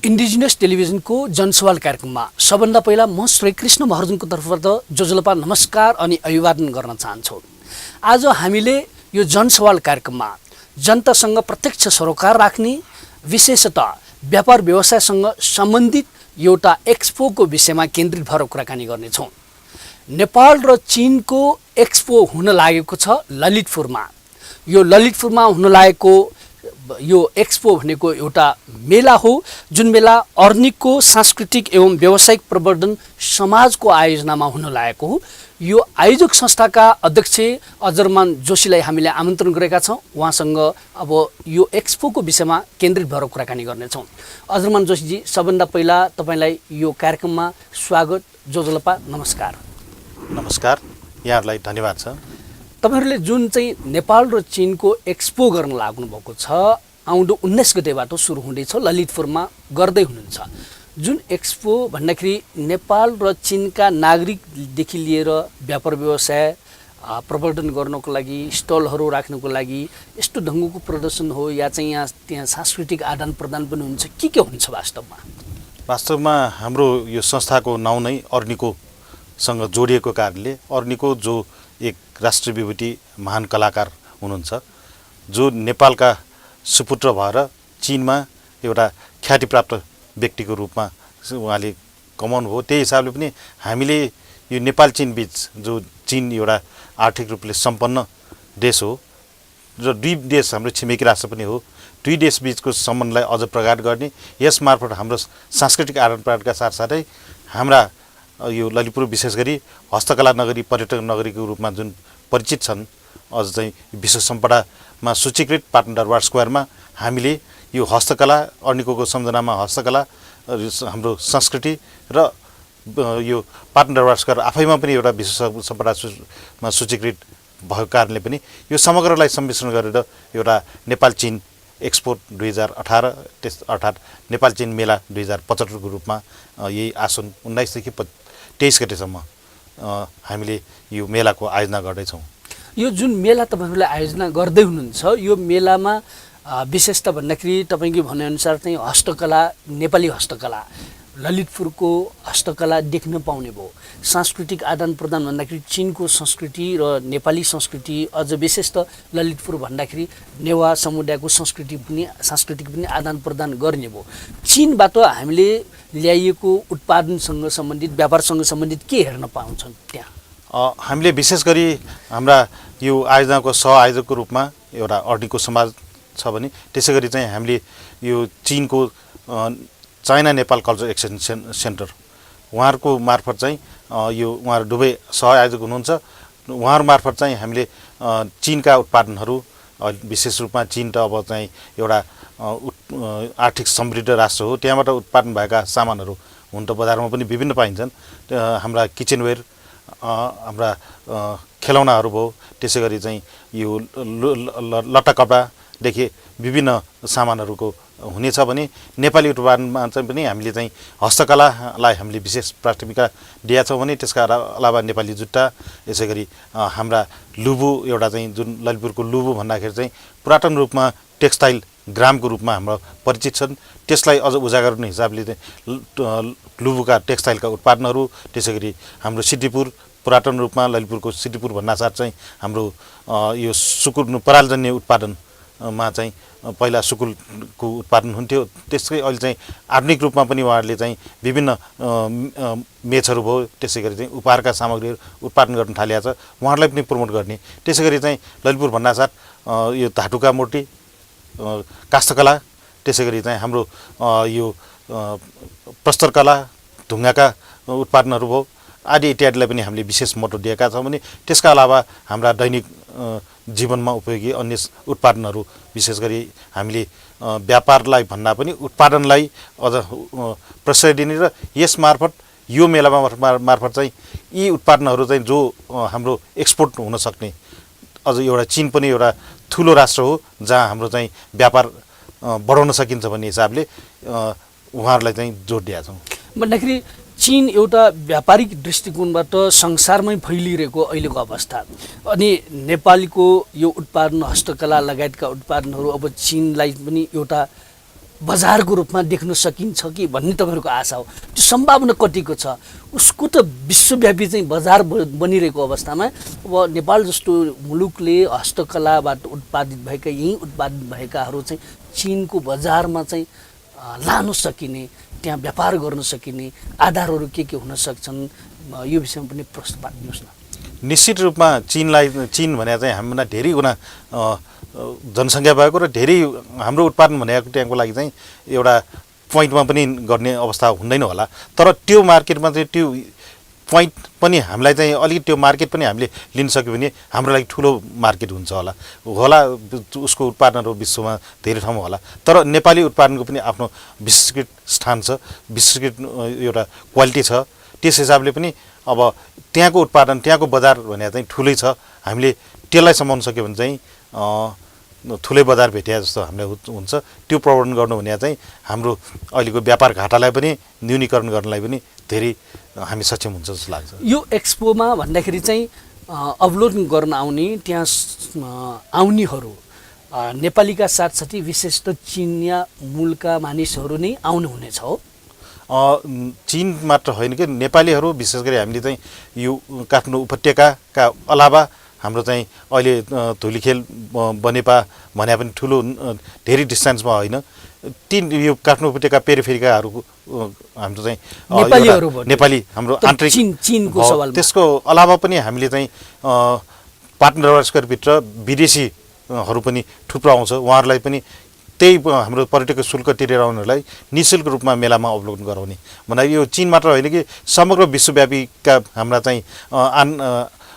Indigenous टेलिभिजनको जनसवाल कार्यक्रममा सबभन्दा पहिला म श्री कृष्ण महर्जनको तर्फबाट जोजलपा नमस्कार अनि अभिवादन गर्न चाहन्छु। आज हामीले यो जनसवाल कार्यक्रममा जनतासँग प्रत्यक्ष सरोकार राख्ने, विशेषतः व्यापार व्यवसायसँग सम्बन्धित एउटा एक्सपोको विषयमा केन्द्रित भएर कुराकानी गर्नेछौँ। नेपाल र चीनको एक्सपो हुन लागेको छ ललितपुरमा। यो ललितपुरमा हुन लागेको यो एक्सपो भनेको एउटा मेला हो, जुन मेला अर्निकको सांस्कृतिक एवं व्यावसायिक प्रवर्धन समाजको आयोजनामा हुन लागेको हो। यो आयोजक संस्थाका अध्यक्ष अजरमान जोशीलाई हामीले आमन्त्रण गरेका छौँ। उहाँसँग अब यो एक्सपोको विषयमा केन्द्रित भएर कुराकानी गर्नेछौँ। अजरमान जोशीजी, सबभन्दा पहिला तपाईँलाई यो कार्यक्रममा स्वागत। जोजलपा नमस्कार। नमस्कार, यहाँहरूलाई धन्यवाद छ। तपाईहरुले जुन चाहिँ नेपाल र चीनको एक्सपो गर्न लाग्नु भएको छ, आउँदो 19 गतेबाट सुरु हुँदैछ, ललितपुरमा गर्दै हुनुहुन्छ। जुन एक्सपो भन्दाखेरि नेपाल र चीनका नागरिकदेखि लिएर व्यापार व्यवसाय प्रवर्धन गर्नको लागि, स्टलहरू राख्नको लागि यस्तो ढङ्गको प्रदर्शन हो या चाहिँ त्यहाँ सांस्कृतिक आदान प्रदान पनि हुन्छ? के हुन्छ वास्तवमा? वास्तवमा हाम्रो यो संस्थाको नाउँ नै अर्निकोसँग जोडिएको कारणले, अर्निको जो एक राष्ट्रिय विभूति महान कलाकार हुनुहुन्छ, जो नेपालका सुपुत्र भएर चीनमा एउटा ख्यातिप्राप्त व्यक्तिको रूपमा उहाँले कमाउनु हो। त्यही हिसाबले पनि हामीले यो नेपाल चीन बीच, जो चीन एउटा आर्थिक रूपले सम्पन्न देश हो र दुई देश हाम्रो छिमेकी राष्ट्र पनि हो, दुई देश बीचको सम्बन्धलाई अझ प्रगाढ गर्ने, यस मार्फत हाम्रो सांस्कृतिक आदान प्रदानका साथसाथै हाम्रा यो ललितपुर विशेष गरी हस्तकला नगरी, पर्यटक नगरीको रूपमा जुन परिचित छन्, अझ चाहिँ विश्व सम्पदामा सूचीकृत पाटन दरबार स्क्वायरमा हामीले यो हस्तकला, अर्निकोको सम्झनामा हस्तकला, हाम्रो संस्कृति र यो पाटन दरबार स्क्वायर आफैमा पनि एउटा विश्व सम्पदामा सूचीकृत भएको कारणले पनि यो समग्रलाई सम्मिश्रण गरेर एउटा नेपाल चीन एक्सपो 2018 अर्थात् नेपाल चीन मेला 2075 को रूपमा यही आसन 19 देखि 23 गतेसम्म हामीले यो मेलाको आयोजना गर्दैछौँ। यो जुन मेला तपाईहरुले आयोजना गर्दै हुनुहुन्छ, यो मेलामा विशेषता भन्दाखेरि तपाईको भनेअनुसार चाहिँ हस्तकला, नेपाली हस्तकला, ललितपुरको हस्तकला देख्न पाउने भयो। सांस्कृतिक आदान प्रदान भन्दाखेरि चीनको संस्कृति र नेपाली संस्कृति, अझ विशेष त ललितपुर भन्दाखेरि नेवा समुदायको सांस्कृतिक पनि आदान प्रदान गर्ने भयो। चीनबाट हामीले ल्याइएको उत्पादनसँग सम्बन्धित, व्यापारसँग सम्बन्धित के हेर्न पाउँछन् त्यहाँ? हामीले विशेष गरी हाम्रा यो आयोजनाको सहआयोजकको रूपमा एउटा अर्निको समाज छ भने, त्यसै गरी चाहिँ हामीले यो चीनको China Nepal culture exchange centre, उहाँहरूको मार्फत चाहिँ यो उहाँहरू दुवै सहआयोजक हुनुहुन्छ। उहाँहरू मार्फत चाहिँ हामीले चीनका उत्पादनहरू, विशेष रूपमा चीन त अब चाहिँ एउटा आर्थिक समृद्ध राष्ट्र हो, त्यहाँबाट उत्पादन भएका सामानहरू हुन त बजारमा पनि विभिन्न पाइन्छन्। हाम्रा किचनवेयर, हाम्रा खेलौनाहरू भयो, त्यसै गरी चाहिँ यो लट्टा कपडादेखि विभिन्न सामानहरूको हुनेछ भने, नेपाली उत्पादनमा चाहिँ पनि हामीले चाहिँ हस्तकलालाई हामीले विशेष प्राथमिकता दिएका छौँ भने, त्यसका अलावा नेपाली जुत्ता, यसै गरी हाम्रा लुबु, एउटा चाहिँ जुन ललितपुरको लुबु भन्दाखेरि चाहिँ पुरातन रूपमा टेक्सटाइल ग्रामको रूपमा हाम्रो परिचित छन्, त्यसलाई अझ उजागर गर्ने हिसाबले चाहिँ लुबुका टेक्सटाइलका उत्पादनहरू, त्यसै गरी हाम्रो सिद्धिपुर, पुरातन रूपमा ललितपुरको सिद्धिपुर भन्नासाथ चाहिँ हाम्रो यो सुकुल परालजन्य उत्पादनमा चाहिँ पहिला सुकुलको उत्पादन हुन्थ्यो, त्यसकै अहिले चाहिँ आधुनिक रूपमा पनि उहाँहरूले चाहिँ विभिन्न मेचहरू भयो, त्यसै गरी चाहिँ उपहारका सामग्रीहरू उत्पादन गर्न थालिएको छ, उहाँहरूलाई पनि प्रमोट गर्ने। त्यसै गरी चाहिँ ललितपुर भन्नासाथ यो धातुका मूर्ति, काष्ठकला, त्यसै गरी चाहिँ हाम्रो यो प्रस्तरकला, ढुङ्गाका उत्पादनहरू भयो आदि इत्यादिलाई पनि हामीले विशेष महत्त्व दिएका छौँ भने, त्यसका अलावा हाम्रा दैनिक जीवनमा उपयोगी अन्य उत्पादनहरू, विशेष गरी हामीले व्यापारलाई भन्दा पनि उत्पादनलाई अझ प्रश्रय दिने र यस मार्फत यो मेलामा मार्फत चाहिँ यी उत्पादनहरू चाहिँ जो हाम्रो एक्सपोर्ट हुन सक्ने, अझ एउटा चीन पनि एउटा ठुलो राष्ट्र हो जहाँ हाम्रो चाहिँ व्यापार बढाउन सकिन्छ भन्ने हिसाबले उहाँहरूलाई चाहिँ जोड दिएका छौँ। भन्दाखेरि चीन एउटा व्यापारिक दृष्टिकोणबाट संसारमै फैलिरहेको अहिलेको अवस्था, अनि नेपालीको यो उत्पादन, हस्तकला लगायतका उत्पादनहरू अब चीनलाई पनि एउटा बजारको रूपमा देख्न सकिन्छ कि भन्ने तपाईँहरूको आशा हो? त्यो सम्भावना कतिको छ? उसको त विश्वव्यापी चाहिँ बजार बनिरहेको अवस्थामा अब नेपाल जस्तो मुलुकले हस्तकलाबाट उत्पादित भएका यहीँ उत्पादित भएकाहरू चाहिँ चिनको बजारमा चाहिँ लानु सकिने, त्यहाँ व्यापार गर्न सकिने आधारहरू के हुन सक्छन्, यो विषयमा पनि प्रश्न पार्दिनुहोस् न। निश्चित रूपमा चिन भने चाहिँ हामीभन्दा धेरै गुणा जनसङ्ख्या भएको र धेरै हाम्रो उत्पादन भनेको त्यहाँको लागि चाहिँ एउटा पोइन्टमा पनि गर्ने अवस्था हुँदैन होला। तर त्यो मार्केटमा चाहिँ त्यो पोइन्ट पनि हामीलाई चाहिँ अलिकति त्यो मार्केट पनि हामीले लिन सक्यो भने हाम्रो लागि ठुलो मार्केट हुन्छ होला उसको उत्पादनहरू विश्वमा धेरै ठाउँमा होला। तर नेपाली उत्पादनको पनि आफ्नो विशिष्ट स्थान छ, विशिष्ट एउटा क्वालिटी छ। त्यस हिसाबले पनि अब त्यहाँको उत्पादन त्यहाँको बजार भने चाहिँ ठुलै छ। हामीले त्यसलाई समाउन सक्यो भने चाहिँ ठुलै बजार भेटिया जस्तो हामीलाई हुन्छ। त्यो प्रवर्धन गर्नु भने चाहिँ हाम्रो अहिलेको व्यापार घाटालाई पनि न्यूनीकरण गर्नलाई पनि धेरै हामी सक्षम हुन्छ जस्तो लाग्छ। यो एक्सपोमा भन्दाखेरि चाहिँ अवलोकन गर्न आउने त्यहाँ आउनेहरू नेपालीका साथसाथै विशेष त चिनिया मूलका मानिसहरू नै आउनुहुनेछ हो? चीन मात्र होइन कि नेपालीहरू विशेष गरी हामीले चाहिँ यो काठमाडौँ उपत्यकाका अलावा हाम्रो चाहिँ अहिले धुलीखेल बनेपा भने पनि ठुलो धेरै डिस्टेन्समा होइन, यो काठमाडौँ उपत्यका पेरिफेरीकाहरूको हाम्रो चाहिँ नेपाली हाम्रो आन्तरिक चीनको सवाल। त्यसको अलावा पनि हामीले चाहिँ पार्टनरभित्र विदेशीहरू पनि थुप्रो आउँछ। उहाँहरूलाई पनि त्यही हाम्रो पर्यटक शुल्क तिरेर आउनेहरूलाई निःशुल्क रूपमा मेलामा अवलोकन गराउने भन्दा यो चीन मात्र होइन कि समग्र विश्वव्यापीका हाम्रा चाहिँ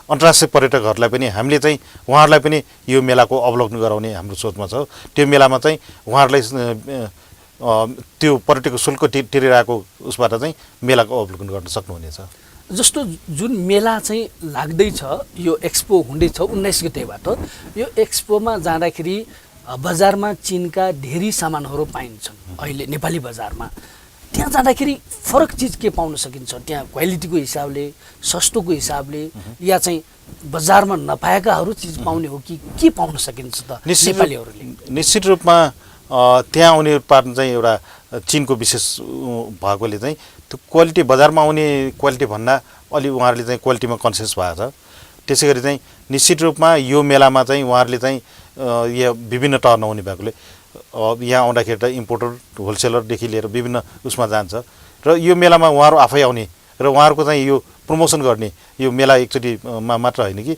अन्तर्राष्ट्रिय पर्यटकहरूलाई पनि हामीले चाहिँ उहाँहरूलाई पनि यो मेलाको अवलोकन गराउने हाम्रो सोचमा छ। त्यो मेलामा चाहिँ उहाँहरूलाई त्यो पर्यटक शुल्क तिरिरहेको उसबाट चाहिँ मेलाको अवलोकन गर्न सक्नुहुनेछ। जस्तो जुन मेला चाहिँ लाग्दैछ, यो एक्सपो हुँदैछ 19 गतेबाट, यो एक्सपोमा जाँदाखेरि बजारमा चिनका धेरै सामानहरू पाइन्छन् अहिले नेपाली बजारमा। त्यहाँ जाँदाखेरि फरक चिज के पाउन सकिन्छ? त्यहाँ क्वालिटीको हिसाबले, सस्तोको हिसाबले, या चाहिँ बजारमा नपाएकाहरू चिज पाउने हो कि के पाउन सकिन्छ त नेपालीहरूले? निश्चित रूपमा त्यहाँ आउने उत्पादन चाहिँ एउटा चिनको विशेष भएकोले चाहिँ त्यो क्वालिटी बजारमा आउने क्वालिटी भन्दा अलि उहाँहरूले चाहिँ क्वालिटीमा कन्सियस भएको छ। त्यसै गरी चाहिँ निश्चित रूपमा यो मेलामा चाहिँ उहाँहरूले चाहिँ यहाँ विभिन्न टर्न आउने भएकोले यहाँ आउँदाखेरि त इम्पोर्टर होलसेलरदेखि लिएर विभिन्न उसमा जान्छ र यो मेलामा उहाँहरू आफै आउने र उहाँहरूको चाहिँ यो प्रमोसन गर्ने, यो मेला एकचोटिमा मात्र होइन कि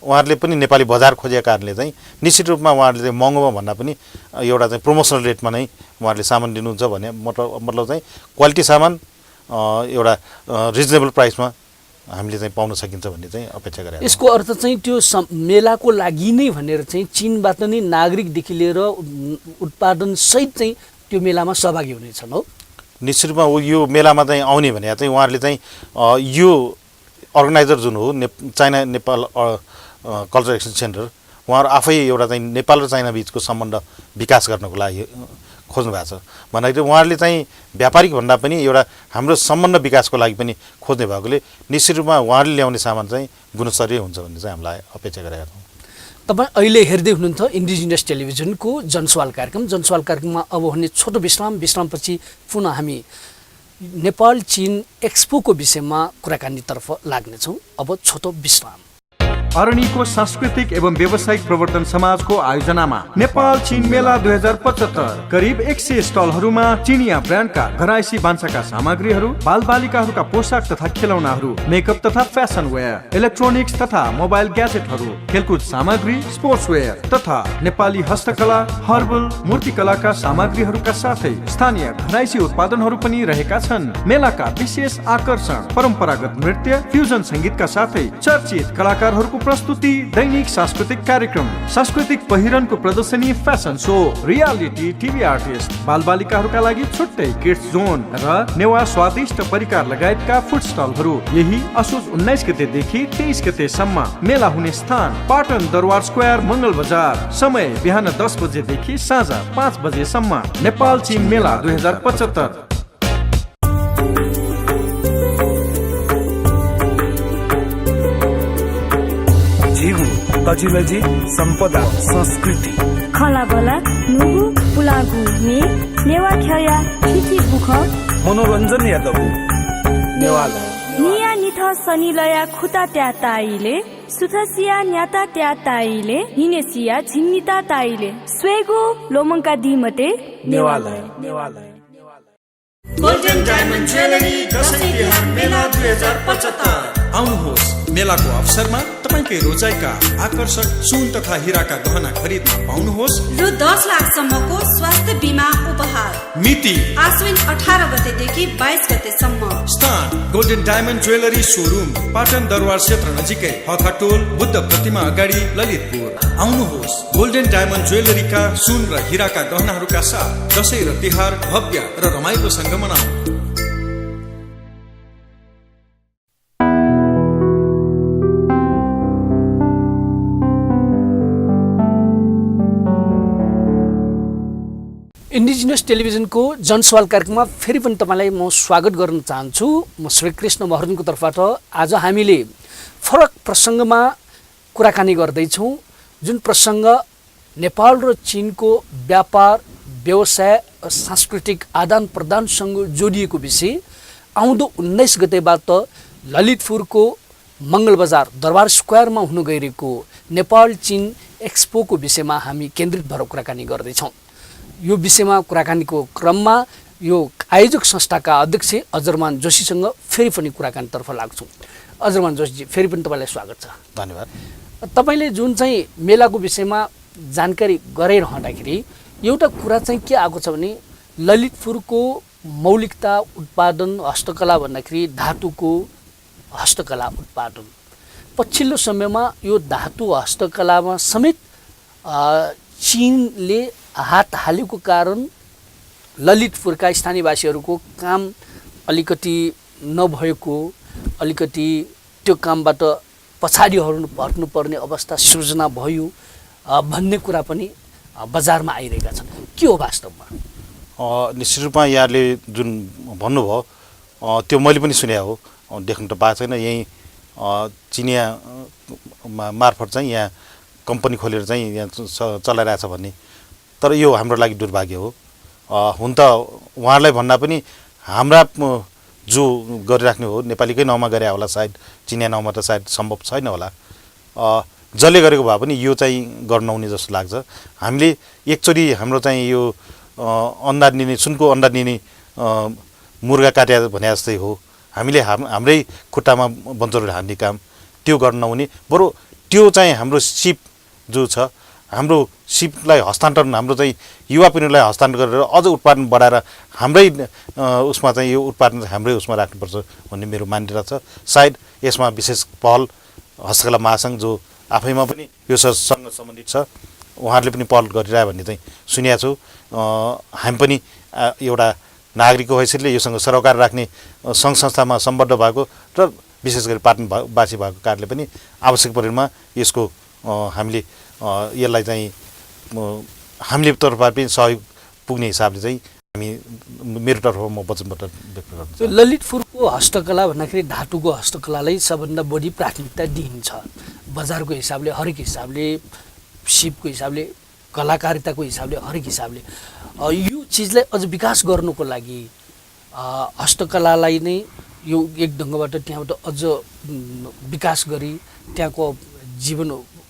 उहाँहरूले पनि नेपाली बजार खोजेका कारणले चाहिँ निश्चित रूपमा उहाँहरूले चाहिँ महँगोमा भन्दा पनि एउटा चाहिँ प्रमोसनल रेटमा नै उहाँहरूले सामान दिनुहुन्छ भने मतलब चाहिँ क्वालिटी सामान एउटा रिजनेबल प्राइसमा हामीले चाहिँ पाउन सकिन्छ भन्ने चाहिँ अपेक्षा गरेर। यसको अर्थ चाहिँ त्यो मेलाको लागि नै भनेर चाहिँ चीनबाट नै नागरिकदेखि लिएर उत्पादन सहित चाहिँ त्यो मेलामा सहभागी हुनेछन् हो? निश्चित रूपमा यो मेलामा चाहिँ आउने भने चाहिँ उहाँहरूले चाहिँ यो अर्गनाइजर जुन हो China Nepal culture exchange centre, उहाँहरू आफै एउटा चाहिँ नेपाल र चाइना बिचको सम्बन्ध विकास गर्नको लागि खोज्नु भएको छ। भन्दाखेरि उहाँहरूले चाहिँ व्यापारिक भन्दा पनि एउटा हाम्रो सम्बन्ध विकासको लागि पनि खोज्ने भएकोले निश्चित रूपमा उहाँहरूले ल्याउने सामान चाहिँ गुणस्तरीय हुन्छ भन्ने चाहिँ हामीलाई अपेक्षा गरेका छौँ। तपाईँ अहिले हेर्दै हुनुहुन्छ इन्डिजिनियस टेलिभिजनको जनसवाल कार्यक्रम। जनसवाल कार्यक्रममा अब हुने छोटो विश्रामपछि पुनः हामी नेपाल चीन एक्सपोको विषयमा कुराकानीतर्फ लाग्नेछौँ। अब छोटो विश्राम। अरणीको सांस्कृतिक एवं व्यावसायिक प्रवर्तन समाजको आयोजनामा नेपाल चीन मेला 2075 करिब 100 स्टलहरूमा चिनिया ब्रान्डका घरायसी भान्साका सामग्रीहरू, बालबालिकाहरूका पोसाक तथा खेलौनाहरू, मेकअप तथा फ्यासन वेयर, इलेक्ट्रोनिक्स तथा मोबाइल ग्याजेटहरू, खेलकुद सामग्री, स्पोर्ट्स वेयर तथा नेपाली हस्तकला, हर्बल, मूर्तिकलाका सामग्रीहरूका साथै स्थानीय घरायसी उत्पादनहरू पनि रहेका छन्। मेलाका विशेष आकर्षण परम्परागत नृत्य, फ्युजन संगीतका साथै चर्चित कलाकारहरूको प्रस्तुति, दैनिक सांस्कृतिक कार्यक्रम, सांस्कृतिक पहिरनको प्रदर्शनी, fashion show, reality TV artist, बालबालिकाहरूका लागि छुट्टै किड्स जोन र नेवा स्वादिष्ट परिकार लगायतका फुड स्टलहरू। यही असोज 19 गतेदेखि 23 गतेसम्म मेला हुने स्थान पाटन दरबार स्क्वायर, मङ्गल बजार। समय बिहान 10 बजेदेखि साँझ 5 बजेसम्म। नेपाल चीन मेला 2075। तजिलजी सम्पदा संस्कृति खला बला नुगु मुलागु ने नेवा ख्या थिथि बुख मनोरञ्जन यादव नेवाला निया निथ सनिलया खुता त्या ताइले सुथसिया न्याता त्या ताइले निनेसिया झिन्निता ताइले स्वेगु लोमंका दिमते नेवाला golden diamond jewellery Dashain Tihar मेला 2075 आउनुहोस् मेलाको अवसरमा तपाईकै रोजाइका आकर्षक सुन तथा हीराका गहना खरिदमा पाउनुहोस् रु 10 लाखसम्मको स्वास्थ्य बीमा उपहार। मिति आश्विन 18 गतेदेखि 22 गतेसम्म। स्थान golden diamond jewellery showroom Patan Durbar क्षेत्र नजिकै हखाटोल बुद्ध प्रतिमा अगाडि ललितपुर। आउनुहोस् गोल्डन डायमन्ड ज्वेलरीका सुन र हीराका गहनाहरूका साथ दशैं र तिहार भव्य र रमाइलोसँग मनाऊ। इन्डिजिनस टेलिभिजनको जनसवाल कार्यक्रममा फेरि पनि तपाईँलाई म स्वागत गर्न चाहन्छु। म श्रीकृष्ण महर्जनको तर्फबाट आज हामीले फरक प्रसङ्गमा कुराकानी गर्दैछौँ, जुन प्रसङ्ग नेपाल र चीनको व्यापार व्यवसाय र सांस्कृतिक आदान प्रदानसँग जोडिएको विषय। आउँदो 19 गतेबाट ललितपुरको मङ्गलबजार दरबार स्क्वायरमा हुन गइरहेको नेपाल चीन एक्सपोको विषयमा हामी केन्द्रित भएर कुराकानी गर्दैछौँ। यो विषयमा कुराकानीको क्रममा यो आयोजक संस्थाका अध्यक्ष अजरमान जोशीसँग फेरि पनि कुराकानीतर्फ लाग्छौँ। अजरमान जोशीजी, फेरि पनि तपाईँलाई स्वागत छ। धन्यवाद। तपाईँले जुन चाहिँ मेलाको विषयमा जानकारी गराइरहँदाखेरि एउटा कुरा चाहिँ के आएको छ भने ललितपुरको मौलिकता उत्पादन हस्तकला भन्दाखेरि धातुको हस्तकला उत्पादन। पछिल्लो समयमा यो धातु हस्तकलामा समेत चीनले हात हालेको कारण ललितपुरका स्थानीयवासीहरूको काम अलिकति नभएको, अलिकति त्यो कामबाट पछाडि हट्नुपर्ने अवस्था सृजना भयो भन्ने कुरा पनि बजारमा आइरहेका छन्। के हो वास्तवमा? निश्चित रूपमा यहाँले जुन भन्नुभयो त्यो मैले पनि सुने हो, देख्नु त पाएको छैन। यहीँ चिनिया मार्फत चाहिँ यहाँ कम्पनी खोलेर चाहिँ यहाँ चलाइरहेछ भन्ने, तर यो हाम्रो लागि दुर्भाग्य हो। हुन त उहाँहरूलाई भन्दा पनि हाम्रा जो गरिराख्ने हो नेपालीकै नाउँमा गरे होला, सायद चिनिया नाउँमा त सायद सम्भव छैन होला। जसले गरेको भए पनि यो चाहिँ गर्न नहुने जस्तो लाग्छ। हामीले एकचोटि हाम्रो चाहिँ यो अन्डा दिने सुनको अन्डा दिने मुर्गा काट्या भने जस्तै हो। हामीले हाम्रै खुट्टामा बन्चरोले हान्ने काम त्यो गर्न नहुने, बरु त्यो चाहिँ हाम्रो सिप जो छ, हाम्रो सिपलाई हस्तान्तरण, हाम्रो चाहिँ युवा पिँढीलाई हस्तान्तरण गरेर अझ उत्पादन बढाएर हाम्रै उसमा चाहिँ यो उत्पादन हाम्रै उसमा राख्नुपर्छ भन्ने मेरो मान्यता छ। सायद यसमा विशेष पहल हस्तकला महासङ्घ जो आफैमा पनि यो सँग सम्बन्धित छ, उहाँहरूले पनि पहल गरिरह्यो भन्ने चाहिँ सुनेको छु। हामी पनि एउटा नागरिकको हैसियतले योसँग सरोकार राख्ने सङ्घ संस्थामा सम्बद्ध भएको र विशेष गरी पाटनवासी भएको कारणले पनि आवश्यक परेमा यसको हामीले यसलाई चाहिँ हामीले तर्फबाट पनि सहयोग पुग्ने हिसाबले चाहिँ हामी मेरो तर्फबाट म वचनबद्ध व्यक्त गर्छु। ललितपुरको हस्तकला भन्दाखेरि धातुको हस्तकलालाई सबभन्दा बढी प्राथमिकता दिइन्छ। बजारको हिसाबले, हरेक हिसाबले, सिपको हिसाबले, कलाकारिताको हिसाबले, हरेक हिसाबले यो चिजलाई अझ विकास गर्नुको लागि हस्तकलालाई नै यो एक ढङ्गबाट त्यहाँबाट अझ विकास गरी त्यहाँको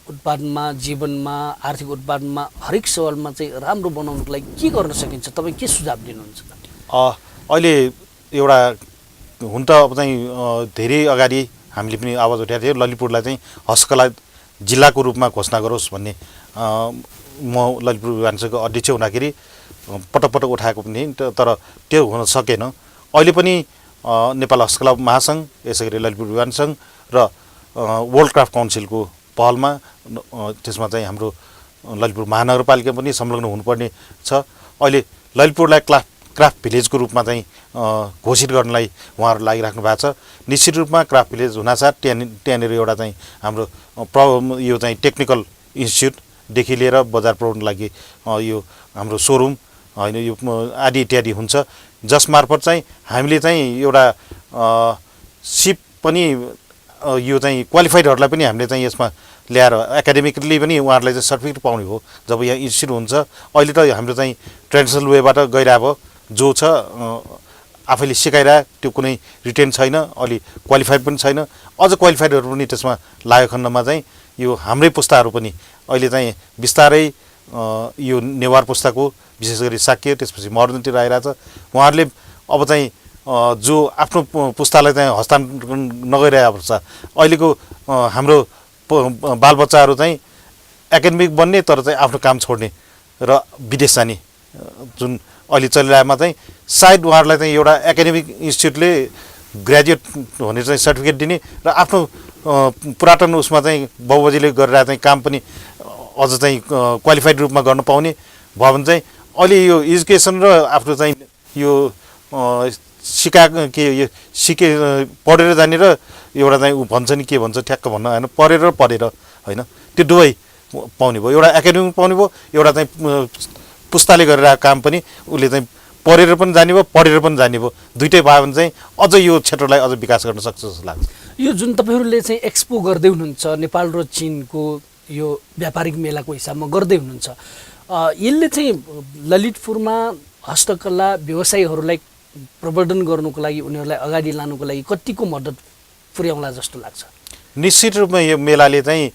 जीवनमा आर्थिक उत्पादनमा हरेक सवालमा चाहिँ राम्रो बनाउनुको लागि के गर्न सकिन्छ? तपाईँ के सुझाव दिनुहुन्छ? अहिले एउटा हुन त अब चाहिँ धेरै अगाडि हामीले पनि आवाज उठाएको थियो ललितपुरलाई चाहिँ हस्तकला जिल्लाको रूपमा घोषणा गरोस् भन्ने। म ललितपुर विधानसभाको अध्यक्ष हुँदाखेरि पटक पटक उठाएको पनि, तर त्यो हुन सकेन। अहिले पनि नेपाल हस्तकला महासङ्घ, यसै गरी ललितपुर विधान सङ्घ र वर्ल्ड क्राफ्ट काउन्सिलको पहलमा त्यसमा चाहिँ हाम्रो ललितपुर महानगरपालिका पनि संलग्न हुनुपर्ने छ। अहिले ललितपुरलाई क्राफ्ट भिलेजको रूपमा चाहिँ घोषित गर्नलाई उहाँहरू लागिराख्नु भएको छ। निश्चित रूपमा क्राफ्ट भिलेज हुनासाथ त्यहाँनिर एउटा चाहिँ हाम्रो यो चाहिँ टेक्निकल इन्स्टिच्युटदेखि लिएर बजार पुर्याउनको लागि यो हाम्रो सोरुम होइन यो आदि इत्यादि हुन्छ, जसमार्फत चाहिँ हामीले चाहिँ एउटा सिप पनि यो चाहिँ क्वालिफाइडहरूलाई पनि हामीले चाहिँ यसमा ल्याएर एकाडेमिकली पनि उहाँहरूलाई चाहिँ सर्टिफिकेट पाउने हो जब यहाँ इन्स्टिट्युट हुन्छ। अहिले त हाम्रो चाहिँ ट्रेडिसनल वेबाट गइरहेको जो छ आफैले सिकाइरहे त्यो कुनै रिटेन छैन, अलि क्वालिफाइड पनि छैन। अझ क्वालिफाइडहरू पनि त्यसमा लागेको खण्डमा चाहिँ यो हाम्रै पुस्ताहरू पनि अहिले चाहिँ बिस्तारै यो नेवार पुस्ताको विशेष गरी शाक्य त्यसपछि महर्जनतिर आइरहेछ। उहाँहरूले अब चाहिँ जो आफ्नो पुस्तालाई चाहिँ हस्तान्तरण नगरिरहेको छ अहिलेको हाम्रो बालबच्चाहरू चाहिँ एकाडेमिक बन्ने तर चाहिँ आफ्नो काम छोड्ने र विदेश जाने जुन अहिले चलिरहेमा चाहिँ सायद उहाँहरूलाई चाहिँ एउटा एकाडेमिक इन्स्टिट्युटले ग्रेजुएट हुने चाहिँ सर्टिफिकेट दिने र आफ्नो पुरातन उसमा चाहिँ बाबुबाजेले गरिरहेको चाहिँ काम पनि अझ चाहिँ क्वालिफाइड रूपमा गर्न पाउने भयो भने चाहिँ अहिले यो एजुकेसन र आफ्नो चाहिँ यो पढेर जाने र एउटा चाहिँ ऊ भन्छ नि के भन्छ ठ्याक्क भन्न होइन, पढेर होइन त्यो दुवै पाउने भयो। एउटा एकाडेमिक पाउने भयो, एउटा चाहिँ पुस्ताले गरिरहेको काम पनि उसले चाहिँ पढेर पनि जाने भयो, पढेर पनि जाने भयो। दुइटै भयो भने चाहिँ अझ यो क्षेत्रलाई अझ विकास गर्न सक्छ जस्तो लाग्छ। यो जुन तपाईँहरूले चाहिँ एक्सपो गर्दै हुनुहुन्छ नेपाल र चिनको यो व्यापारिक मेलाको हिसाबमा गर्दै हुनुहुन्छ, यसले चाहिँ ललितपुरमा हस्तकला व्यवसायीहरूलाई प्रवर्धन गर्नुको लागि उनीहरूलाई अगाडि लानुको लागि कतिको मद्दत पुर्याउला जस्तो लाग्छ? निश्चित रूपमा यो मेलाले चाहिँ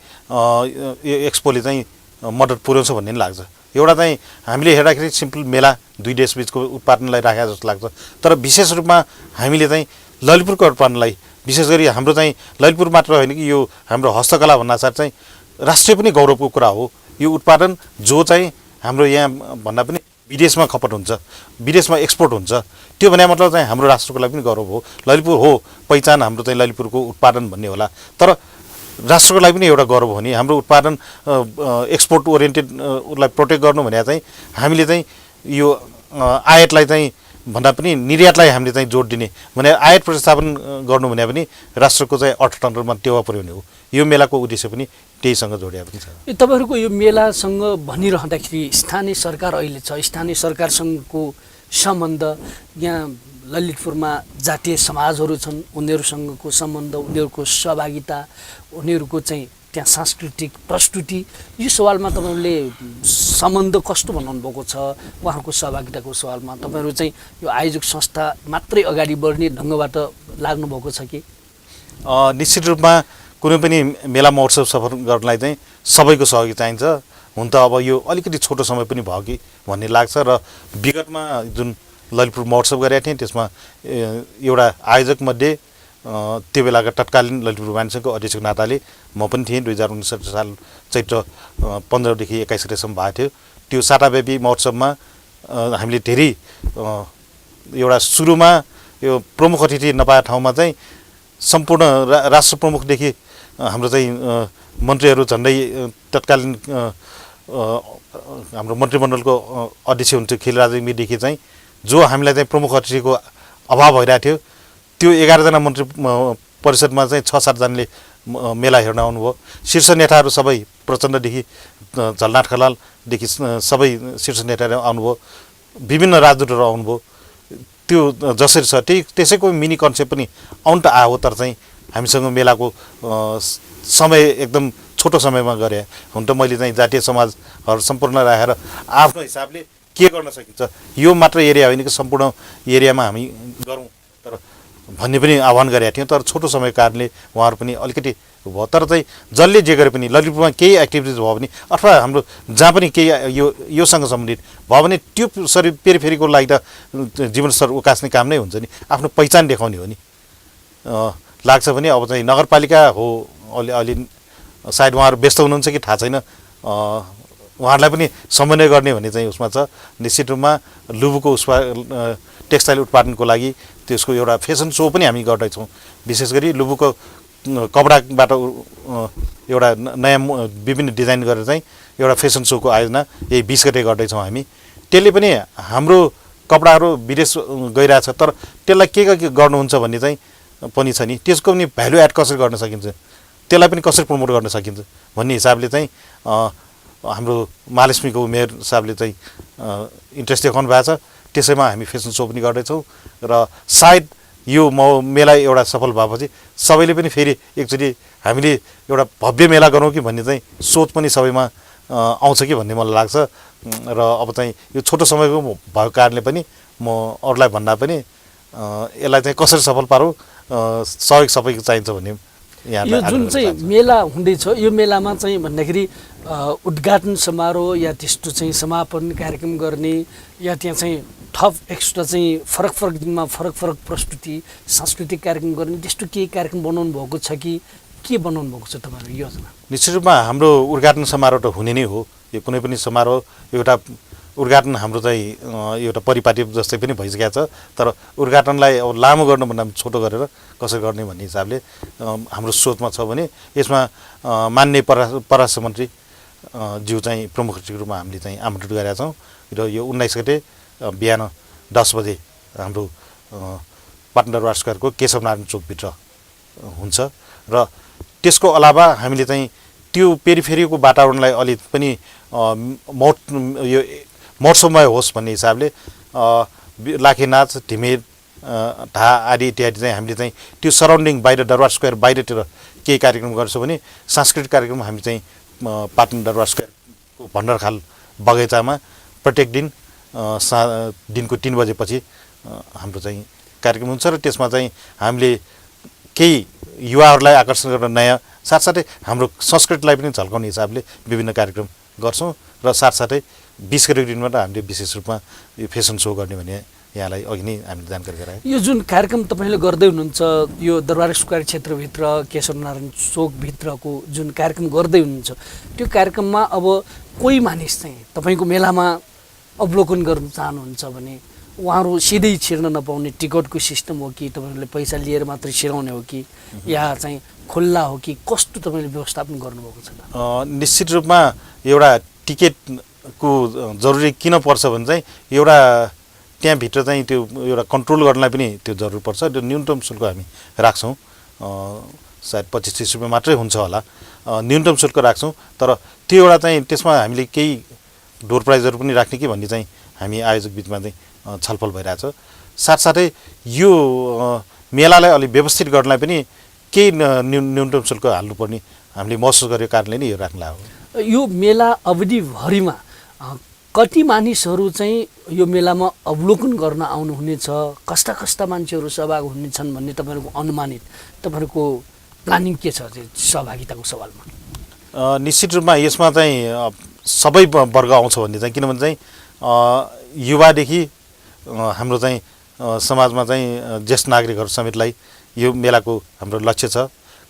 यो एक्सपोले चाहिँ मद्दत पुर्याउँछ भन्ने लाग्छ। एउटा चाहिँ हामीले हेर्दाखेरि सिम्पल मेला दुई देशबिचको उत्पादनलाई राखेको जस्तो लाग्छ, तर विशेष रूपमा हामीले चाहिँ ललितपुरको उत्पादनलाई विशेष गरी हाम्रो चाहिँ ललितपुर मात्र होइन कि यो हाम्रो हस्तकला भन्नासाथ चाहिँ राष्ट्रिय पनि गौरवको कुरा हो। यो उत्पादन जो चाहिँ हाम्रो यहाँ भन्दा पनि विदेशमा खपत हुन्छ, विदेशमा एक्सपोर्ट हुन्छ, त्यो भने मतलब चाहिँ हाम्रो राष्ट्रको लागि पनि गौरव हो। ललितपुर हो पहिचान हाम्रो चाहिँ ललितपुरको उत्पादन भन्ने होला, तर राष्ट्रको लागि पनि एउटा गौरव हो नि। हाम्रो उत्पादन एक्सपोर्ट ओरिएन्टेड उसलाई प्रोटेक्ट गर्नु भने चाहिँ हामीले चाहिँ यो आयातलाई चाहिँ भन्दा पनि निर्यातलाई हामीले चाहिँ जोड दिने भने आयात प्रतिस्थापन गर्नु भने पनि राष्ट्रको चाहिँ अर्थतन्त्रमा टेवा पुर्याउने हो। यो मेलाको उद्देश्य पनि त्यहीसँग जोडिया पनि छ। तपाईँहरूको यो मेलासँग भनिरहँदाखेरि स्थानीय सरकार अहिले छ, स्थानीय सरकारसँगको सम्बन्ध, यहाँ ललितपुरमा जातीय समाजहरू छन् उनीहरूसँगको सम्बन्ध, उनीहरूको सहभागिता, उनीहरूको चाहिँ त्यहाँ सांस्कृतिक प्रस्तुति, यो सवालमा तपाईँहरूले सम्बन्ध कस्तो बनाउनु भएको छ? उहाँहरूको सहभागिताको सवालमा तपाईँहरू चाहिँ यो आयोजक संस्था मात्रै अगाडि बढ्ने ढङ्गबाट लाग्नुभएको छ कि? निश्चित रूपमा कुनै पनि मेला महोत्सव सफल गर्नलाई चाहिँ सबैको सहयोग चाहिन्छ। हुन त अब यो अलिकति छोटो समय पनि भयो कि भन्ने लाग्छ र विगतमा जुन ललितपुर महोत्सव गरेका थिएँ त्यसमा एउटा आयोजकमध्ये त्यो बेलाका तत्कालीन ललितपुर वाणिज्यको अध्यक्षको नाताले म पनि थिएँ। 2069 साल चैत्र 15 देखि 21 गतेसम्म भएको थियो। त्यो साताव्यापी महोत्सवमा हामीले धेरै एउटा सुरुमा यो प्रमुख अतिथि नपाएको ठाउँमा चाहिँ सम्पूर्ण राष्ट्र प्रमुखदेखि हाम्रो चाहिँ मन्त्रीहरू झन्डै तत्कालीन हाम्रो मन्त्रीमण्डलको अध्यक्ष हुन्थ्यो खिलराज रेग्मीदेखि चाहिँ जो हामीलाई चाहिँ प्रमुख अतिथिको अभाव भइरहेको थियो, त्यो 11 जना मन्त्री परिषदमा चाहिँ 6-7 जनाले मेला हेर्न आउनुभयो। शीर्ष नेताहरू सबै प्रचण्डदेखि झलनाथ खनालदेखि सबै शीर्ष नेताहरू आउनुभयो, विभिन्न राजदूतहरू आउनुभयो। त्यो जसरी छ त्यसैको मिनी कन्सेप्ट पनि आउनु त आयो, तर चाहिँ हामीसँग मेलाको समय एकदम छोटो समयमा गरे। हुन त मैले चाहिँ जातीय समाजहरू सम्पूर्ण राखेर आफ्नो हिसाबले के गर्न सकिन्छ, यो मात्र एरिया होइन कि सम्पूर्ण एरियामा हामी गरौँ तर भन्ने पनि आह्वान गरेका थियौँ। तर छोटो समयको कारणले उहाँहरू पनि अलिकति भयो। तर चाहिँ जसले जे गरे पनि ललितपुरमा केही एक्टिभिटिज भयो भने अथवा हाम्रो जहाँ पनि केही योसँग सम्बन्धित भयो भने त्यो पेरिफेरीको लागि त जीवनस्तर उकास्ने काम नै हुन्छ नि, आफ्नो पहिचान देखाउने हो नि। लाग्छ भने अब चाहिँ नगरपालिका हो अलि सायद उहाँहरू व्यस्त हुनुहुन्छ कि थाहा छैन, उहाँहरूलाई पनि समन्वय गर्ने भन्ने चाहिँ उसमा छ। निश्चित रूपमा लुबुको उसमा टेक्सटाइल उत्पादनको लागि त्यसको एउटा फेसन सो पनि हामी गर्दैछौँ। विशेष गरी लुबुको कपडाबाट एउटा नयाँ विभिन्न डिजाइन गरेर चाहिँ एउटा फेसन सोको आयोजना यही 20 गते गर्दैछौँ हामी। त्यसले पनि हाम्रो कपडाहरू विदेश गइरहेछ, तर त्यसलाई के गर्नुहुन्छ भन्ने चाहिँ पनि छ नि, त्यसको पनि भ्यालु एड कसरी गर्न सकिन्छ, त्यसलाई पनि कसरी प्रमोट गर्न सकिन्छ भन्ने हिसाबले चाहिँ हाम्रो महालक्ष्मीको मेयर साहबले चाहिँ इन्ट्रेस्ट देखाउनु भएको छ। त्यसैमा हामी फेसन सो पनि गर्दैछौँ र सायद यो मेला एउटा सफल भएपछि सबैले पनि फेरि एकचोटि हामीले एउटा भव्य मेला गरौँ कि भन्ने चाहिँ सोच पनि सबैमा आउँछ कि भन्ने मलाई लाग्छ र अब चाहिँ यो छोटो समयको भएको कारणले पनि म अरूलाई भन्दा पनि यसलाई चाहिँ कसरी सफल पारौँ सहयोग सबैको चाहिन्छ भन्ने यो जुन चाहिँ मेला हुँदैछ यो मेलामा चाहिँ भन्दाखेरि उद्घाटन समारोह या त्यस्तो चाहिँ समापन कार्यक्रम गर्ने या त्यहाँ चाहिँ थप एक्स्ट्रा चाहिँ फरक फरक दिनमा फरक फरक प्रस्तुति सांस्कृतिक कार्यक्रम गर्ने त्यस्तो केही कार्यक्रम बनाउनु भएको छ कि के बनाउनु भएको छ तपाईँहरूको योजना? निश्चित रूपमा हाम्रो उद्घाटन समारोह त हुने नै हो। यो कुनै पनि समारोह एउटा उद्घाटन हाम्रो चाहिँ एउटा परिपाटी जस्तै पनि भइसकेको छ, तर उद्घाटनलाई अब लामो गर्नुभन्दा छोटो गरेर कसरी गर्ने भन्ने हिसाबले हाम्रो सोचमा छ भने यसमा माननीय परराष्ट्र मन्त्री ज्यू चाहिँ प्रमुख रूपमा हामीले चाहिँ आमन्त्रित गरेका छौँ र यो 19 गते बिहान 10 बजे हाम्रो पाटन दरबार स्क्वायरको केशवनारायण चोकभित्र हुन्छ र त्यसको अलावा हामीले चाहिँ त्यो पेरिफेरीको वातावरणलाई अलि पनि यो मौसममय होस् भन्ने हिसाबले लाखे नाच ढिमेर ढा आदि इत्यादि चाहिँ हामीले चाहिँ त्यो सराउन्डिङ बाहिर दरबार स्क्वायर बाहिरतिर केही कार्यक्रम गर्छौँ भने सांस्कृतिक कार्यक्रम हामी चाहिँ पाटन दरबार स्क्वायरको भण्डारखाल बगैँचामा प्रत्येक दिन दिनको 3 बजेपछि हाम्रो चाहिँ कार्यक्रम हुन्छ र त्यसमा चाहिँ हामीले केही युवाहरूलाई आकर्षण गर्न नयाँ साथसाथै हाम्रो संस्कृतिलाई पनि झल्काउने हिसाबले विभिन्न कार्यक्रम गर्छौँ र साथसाथै 20 गतेको दिनमा त हामीले विशेष रूपमा यो फेसन सो गर्ने भने यहाँलाई अघि नै हामीले जानकारी गरायौँ। यो जुन कार्यक्रम तपाईँले गर्दै हुनुहुन्छ यो दरबार स्क्वायर क्षेत्रभित्र केशवनारायण चोकभित्रको जुन कार्यक्रम गर्दै हुनुहुन्छ त्यो कार्यक्रममा अब कोही मानिस चाहिँ तपाईँको मेलामा अवलोकन गर्न चाहनुहुन्छ भने उहाँहरू सिधै छिर्न नपाउने टिकटको सिस्टम हो कि तपाईँहरूले पैसा लिएर मात्रै छिराउने हो कि या चाहिँ खुल्ला हो कि कस्तो तपाईँले व्यवस्थापन गर्नुभएको छ? निश्चित रूपमा एउटा टिकटको जरुरी किन पर्छ भने चाहिँ एउटा त्यहाँभित्र चाहिँ त्यो एउटा कन्ट्रोल गर्नलाई पनि त्यो जरुरी पर्छ। त्यो न्यूनतम शुल्क हामी राख्छौँ, सायद 25-30 रुपियाँ मात्रै हुन्छ होला न्यूनतम शुल्क राख्छौँ, तर त्यो एउटा चाहिँ त्यसमा हामीले केही डोर प्राइजहरू पनि राख्ने कि भन्ने चाहिँ हामी आयोजक बिचमा चाहिँ छलफल भइरहेछ। साथसाथै यो मेलालाई अलि व्यवस्थित गर्नलाई पनि केही न्यूनतम शुल्क हाल्नुपर्ने हामीले महसुस गरेको कारणले नै यो राख्ला हो। यो मेला अवधिभरिमा कति मानिसहरू चाहिँ यो मेलामा अवलोकन गर्न आउनुहुनेछ, कस्ता कस्ता मान्छेहरू सहभागी हुनेछन् भन्ने तपाईँहरूको अनुमानित तपाईँहरूको प्लानिङ के छ सहभागिताको सवालमा? निश्चित रूपमा यसमा चाहिँ सबै वर्ग आउँछ भन्ने चाहिँ किनभने चाहिँ युवादेखि हाम्रो चाहिँ समाजमा चाहिँ ज्येष्ठ नागरिकहरू समेतलाई यो मेलाको हाम्रो लक्ष्य छ।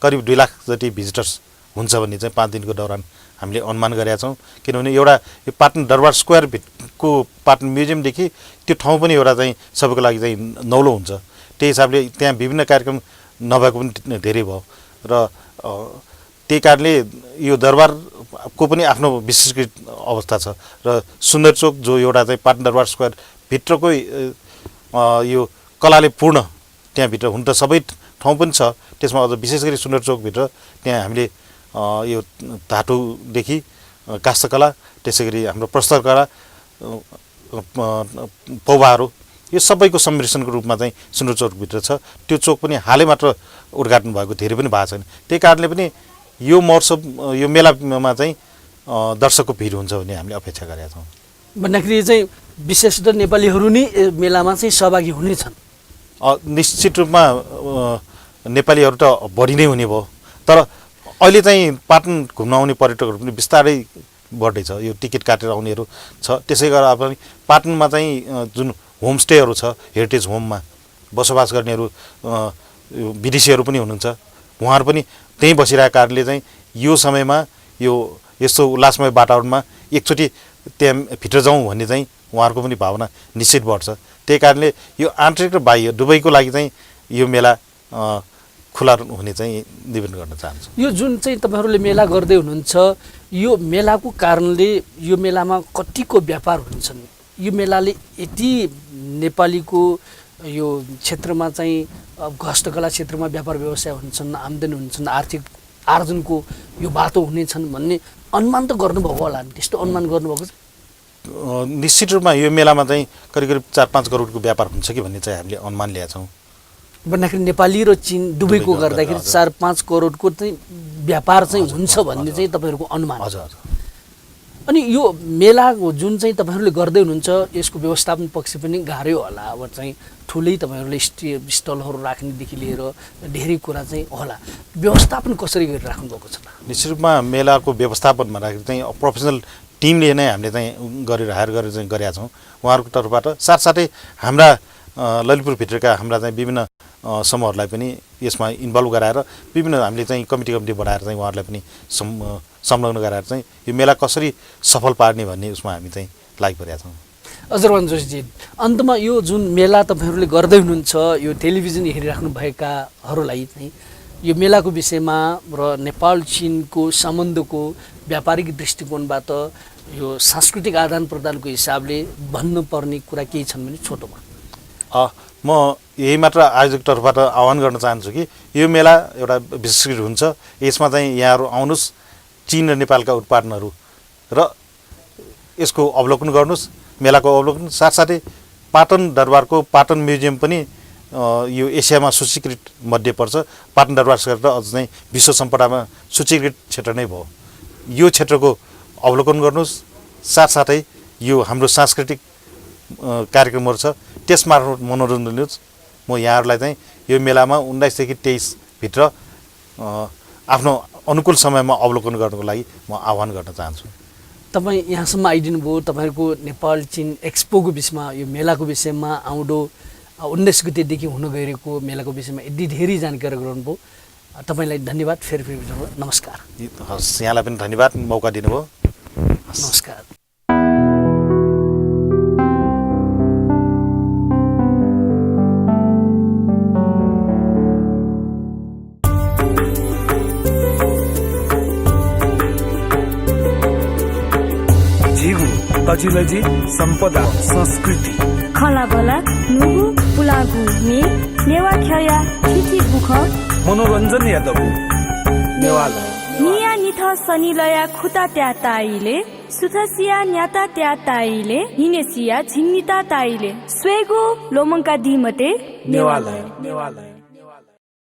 करिब 2 लाख जति भिजिटर्स हुन्छ भन्ने चाहिँ 5 दिनको दौरान हामीले अनुमान गरेका छौँ। किनभने एउटा यो पाटन दरबार स्क्वायरको पाटन म्युजियमदेखि त्यो ठाउँ पनि एउटा चाहिँ सबैको लागि चाहिँ नौलो हुन्छ। त्यही हिसाबले त्यहाँ विभिन्न कार्यक्रम नभएको पनि धेरै भयो र त्यही कारणले यो दरबारको पनि आफ्नो विशिष्ट अवस्था छ र सुन्दर चोक जो एउटा चाहिँ पाटन दरबार स्क्वायर भित्रकै यो कलाले पूर्ण त्यहाँभित्र हुन त सबै ठाउँ पनि छ, त्यसमा अझ विशेष गरी सुन्दर चोकभित्र त्यहाँ हामीले यो धातुदेखि काष्ठकला त्यसै गरी हाम्रो प्रस्तरकला पौवाहरू यो सबैको सम्मिश्रणको रूपमा चाहिँ सुन्दर चोकभित्र छ। त्यो चोक पनि हालै मात्र उद्घाटन भएको धेरै पनि भएको छैन। त्यही कारणले पनि यो महोत्सव यो मेलामा चाहिँ दर्शकको भिड हुन्छ भन्ने हामीले अपेक्षा गरेका छौँ। भन्दाखेरि चाहिँ विशेषतः नेपालीहरू नै मेलामा चाहिँ सहभागी हुनेछन्? निश्चित रूपमा नेपालीहरू त बढी नै हुने भयो, तर अहिले चाहिँ पाटन घुम्न आउने पर्यटकहरू पनि बिस्तारै बढ्दैछ। यो टिकट काटेर आउनेहरू छ, त्यसै गरेर पनि पाटनमा चाहिँ जुन होमस्टेहरू छ हेरिटेज होममा बसोबास गर्नेहरू विदेशीहरू पनि हुनुहुन्छ, उहाँहरू पनि त्यहीँ बसिरहेको कारणले चाहिँ यो समयमा यो यस्तो उल्लासमय वातावरणमा एकचोटि त्यहाँ भित्र जाउँ भन्ने चाहिँ उहाँहरूको पनि भावना निश्चित बढ्छ। त्यही कारणले यो आन्तरिक र बाह्य दुवैको लागि चाहिँ यो मेला खुला हुने चाहिँ निवेदन गर्न चाहन्छु। यो जुन चाहिँ तपाईँहरूले मेला गर्दै हुनुहुन्छ यो मेलाको कारणले यो मेलामा कतिको व्यापार हुन्छन्? यो मेलाले यति नेपालीको यो क्षेत्रमा चाहिँ हस्तकला क्षेत्रमा व्यापार व्यवसाय हुन्छन्, आम्दानी हुन्छन्, आर्थिक आर्जनको यो बाटो हुनेछन् भन्ने अनुमान त गर्नुभएको होला नि, त्यस्तो अनुमान गर्नुभएको छ? निश्चित रूपमा यो मेलामा चाहिँ करिब 4-5 करोडको व्यापार हुन्छ कि भन्ने चाहिँ हामीले अनुमान ल्याएको छौँ। भन्दाखेरि नेपाली र चीन दुबईको गर्दाखेरि 4-5 करोडको चाहिँ व्यापार चाहिँ हुन्छ भन्ने चाहिँ तपाईँहरूको अनुमान हजुर हजुर। अनि यो मेलाको जुन चाहिँ तपाईँहरूले गर्दै हुनुहुन्छ यसको व्यवस्थापन पक्ष पनि गाह्रै होला अब चाहिँ ठुलै तपाईँहरूले स्टलहरू राख्नेदेखि लिएर धेरै कुरा चाहिँ होला व्यवस्थापन कसरी गरिराख्नु भएको छ निश्चित रूपमा मेलाको व्यवस्थापन भन्दाखेरि चाहिँ प्रोफेसनल टिमले नै हामीले चाहिँ हायर गरेर चाहिँ गरेका छौँ उहाँहरूको तर्फबाट। साथसाथै हाम्रा ललितपुरभित्रका हाम्रा चाहिँ विभिन्न समूहहरूलाई पनि यसमा इन्भल्भ गराएर विभिन्न हामीले चाहिँ कमिटी बनाएर चाहिँ उहाँहरूलाई पनि संलग्न गराएर चाहिँ यो मेला कसरी सफल पार्ने भन्ने उसमा हामी चाहिँ लागिपरेका छौँ। अजरमान जोशीजी अन्तमा यो जुन मेला तपाईँहरूले गर्दै हुनुहुन्छ यो टेलिभिजन हेरिराख्नु भएकाहरूलाई चाहिँ यो मेलाको विषयमा र नेपाल चीनको सम्बन्धको व्यापारिक दृष्टिकोणबाट यो सांस्कृतिक आदान प्रदानको हिसाबले भन्नुपर्ने कुरा केही छन् भने छोटोमा म यही मात्र आयोजक तर्फबाट आह्वान गर्न चाहन्छु कि यो मेला एउटा विशेष हुन्छ यसमा चाहिँ यहाँहरू आउनुहोस् चीन र नेपालका उत्पादनहरू र यसको अवलोकन गर्नुहोस् मेलाको अवलोकन। साथसाथै पाटन दरबारको पाटन म्युजियम पनि यो एसियामा सूचीकृत मध्ये पर्छ। पाटन दरबार क्षेत्र अझ चाहिँ विश्व सम्पदामा सूचीकृत क्षेत्र नै भयो। यो क्षेत्रको अवलोकन गर्नुहोस्। साथसाथै यो हाम्रो सांस्कृतिक कार्यक्रमहरू छ त्यसमार्फत मनोरञ्जन लिनुहोस्। म यहाँहरूलाई चाहिँ यो मेलामा 19 देखि 23 भित्र आफ्नो अनुकूल समयमा अवलोकन गर्नको लागि म आह्वान गर्न चाहन्छु। तपाईँ यहाँसम्म आइदिनु भयो। तपाईँहरूको नेपाल चीन एक्सपोको विषयमा यो मेलाको विषयमा आउँदो 19 गतेदेखि हुन गइरहेको मेलाको विषयमा यति धेरै जानकारी गराउनुभयो। तपाईँलाई धन्यवाद। फेरि नमस्कार। हस् यहाँलाई पनि धन्यवाद मौका दिनुभयो। नमस्कार। तजिलजी सम्पदा संस्कृति खलाबला नुगु पुलागु मे नेवा ख्या ठिठी बुख मनोरञ्जन यादव नेवाला निया निथ सनिलया खुता त्या ताइले सुथसिया न्याता त्या ताइले हिनेसिया झिन्निता ताइले स्वेगो लोमङ्का दिमते नेवाला